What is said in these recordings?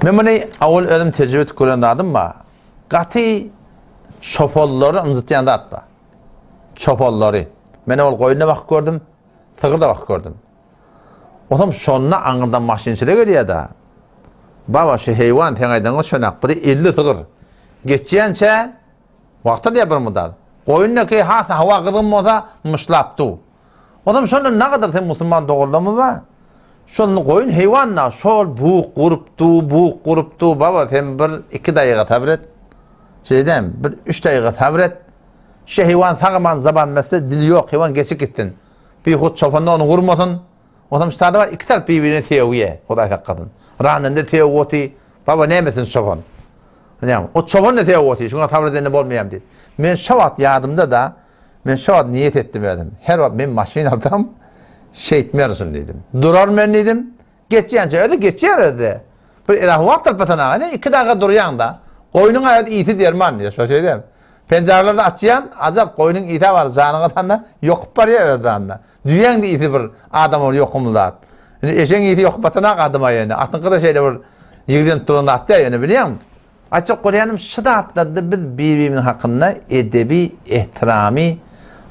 Men muny awal özüm tejribe edip gören zadym bar. Gaty çopanlary ynjytýan zat bar. Çopanlary. Men owal goýunda bakyp gördüm, sygyrda bakyp gördüm. Onsoň şonda aňyrdan maşynçylar gelýär-de. Baba şu heýwan seň aýdanyňa çönak, biri 50 sygyr. Geçýänçä wagt alýar bir mudar. Goýundaki has hawa gyzgyn bolsa myşlap dur. Onam şonda nagadyr sen musulman doganlarymyz bar. Şonda goýun heýwan da şol buk gurup du, buk gurup du baba sen bir iki daýyga sabr et. Şeýdem bir üç daýyga sabr et. Şu heýwan sagaman zaban mesle dili ýok heýwan geçip gitsin. Bihut çopan da ony gurmasyn. Onam ştada bar iki tarap bir-birine sögýä. Hudaý saklasyn. Ranynda sögüp oty. Baba nämesin çopan. Näme? O çopan da sögüp oty. Şuňa sabr edende bolmaýam diýip. Men şo wagt ýadymda da Men şo wagt niýet etdim özüm. Her wagt men maşyn alsam, şeýtmerişim diýdim. Durar men diýdim. Geçýänçä özi geçýär özi. Bir edahy wagt alyp batan aga, sen iki daga durýaň-da. Goýnuň aýat ysy derman diýýär, şo şeýdem. Penjareleri açýan, ajap goýnuň ysy bar, janyňa tanda ýokup barýar öz janyna. Düýäň-de ysy bir adama bir ýokumly zat. Indi eşegiň ysy ýokup batanak adama ýöne. Atyňky-da şeýle bir ýigrenip duran zat däl ýöne bilýäňmi? Aýtjak bolýanym şu zatlarda biz bir-birimiziň hakynda edebi ehtiramy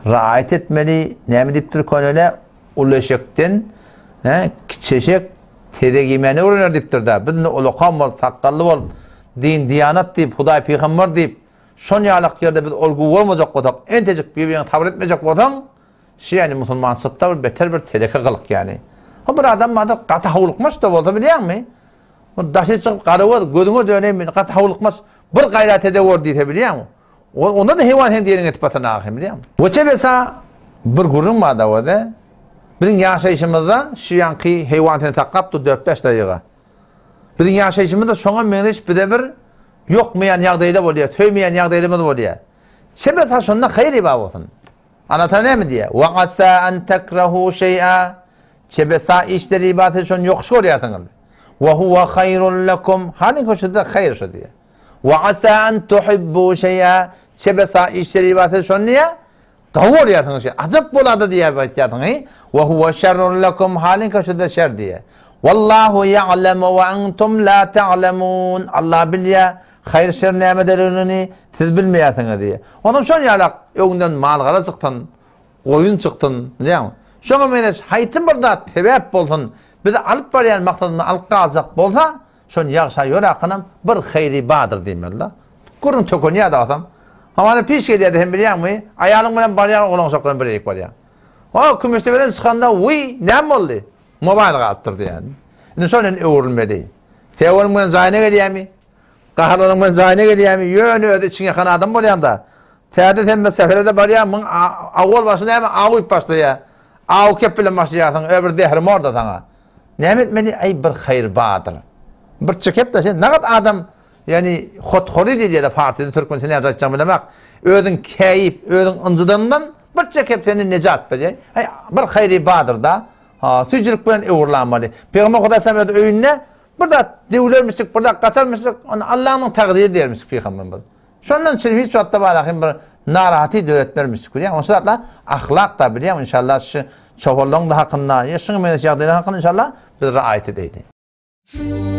raýat etmeli, näme diýipdir könele uly eşekden kiçi eşek tezek iýmäni öwrener diýipdir-dä. Biz indi ulakan bolup, sakgally bolup, din, diýanat diýip, Hudaý, pygamber diýip, şon ýalak ýerde biz ol güw bolmajak bolsak, entejik bir-biriňe sabyr etmejek bolsaň, şu ýani musulmançylykda bir beter bir teleke gylyk ýani. O bir adam bardyr, gaty howlukmaç-da bolsa bilýäňmi? Ol daşy çykyp garagöz, gözüňe döneýin men, gaty howlukmaç, bir gaýrat edewor diýse bilýäňmi? Ol onda-da heýwan seň diýeniňi etip batan ahyryn bilýäňmi? Weçe besa bir gürrüň bar-da özi. Biziň ýaşaýşymyzda şu ýaňky heýwan seni saklap dur dört-bäş daýyga. Biziň ýaşaýşymyzda şoňa meňzeş bize bir ýokmaýan ýagdaýda bolýar, söýmeýän ýagdaýlarymyz bolýar. Çe besa şonda haýry bar bolsun. Allatagala näme diýýär? Wa asa an takrahu şeý'a Çebesa işleri bar siz şony ýokuş görýärsiňiz. Wa huwa haýrun lekum Hany köşede haýyr şo diýýär. Wa asa an tuhibbu şeý'a Çebesa işleri bar siz şony diýýär. Gowy görýärsiňiz şeý. Ajap bolada diýýär aýtýarsyňyz. Wa huwa şerrun lekum Hany köşede şer diýýär. Wallahu ýa'lemu we entum la ta'lemun Allah bilýär haýyr şer nämedeligini siz bilmeýärsiňiz diýýär. Onam şon ýalak öňden mal-gara çyksyn, goýun çyksyn, bilýäňmi? Şoňa meňzeş haýsy bir zat sebäp bolsun, bizi alyp barýan maksadymyzdan alyp galjak bolsa, şony ýagşa ýöräkinam bir haýry bardyr diýmeli-de. Gürrüň tökenýär-de bolsam. Hamana piş gelýär-de sen bilýäňmi? Aýalyň bilen barýaň, oglan-uşak bilen bir ýerik barýaň. O, Kümüşdepeden çykanda, wiý, näme boldy? Mobaýl galypdyr diýýän. Indi şol indi öwrülmeli. Sebäbi bilen jaýyna gelýärmi? Gaharlanyň bilen jaýyna gelýärmi? Ýöne özi içiň ýakan adam bolýanda. Täze sen bir sefere-de barýaň, muň awal başy näme? Aw iýip başlaýar. Aw kep bilen başlaýarsyň, ö bir zährim orda saňa. Näme etmeli? Aý bir haýyr bardyr. Bir çekep-de sen nagat adam, ýagny hothory diýilýär-de farsyda, türkmençe näme aýtjagymy bilemok. Özüň käýip, özüň ynjydandan bir çekep seni nejat berýär. Aý bir haýry bardyr-da. Ha, süýjülik bilen öwrülanmaly. Pygamber Hudaý sallam öz öýünde bir zat döwlermişik, bir zat gaçarmyşyk, ony Allanyň tagdyry diýermişik pygamberimiz. Şondan üçin hiç wagtda barahym bir narahaty döretmermişik bilýäň. Onuň zatlar ahlak da bilýäň inşallah şu çopanlaryň da hakynda, ýa şuňa meňzeş ýagdaýlar hakynda inşallah biz raýat edeýli.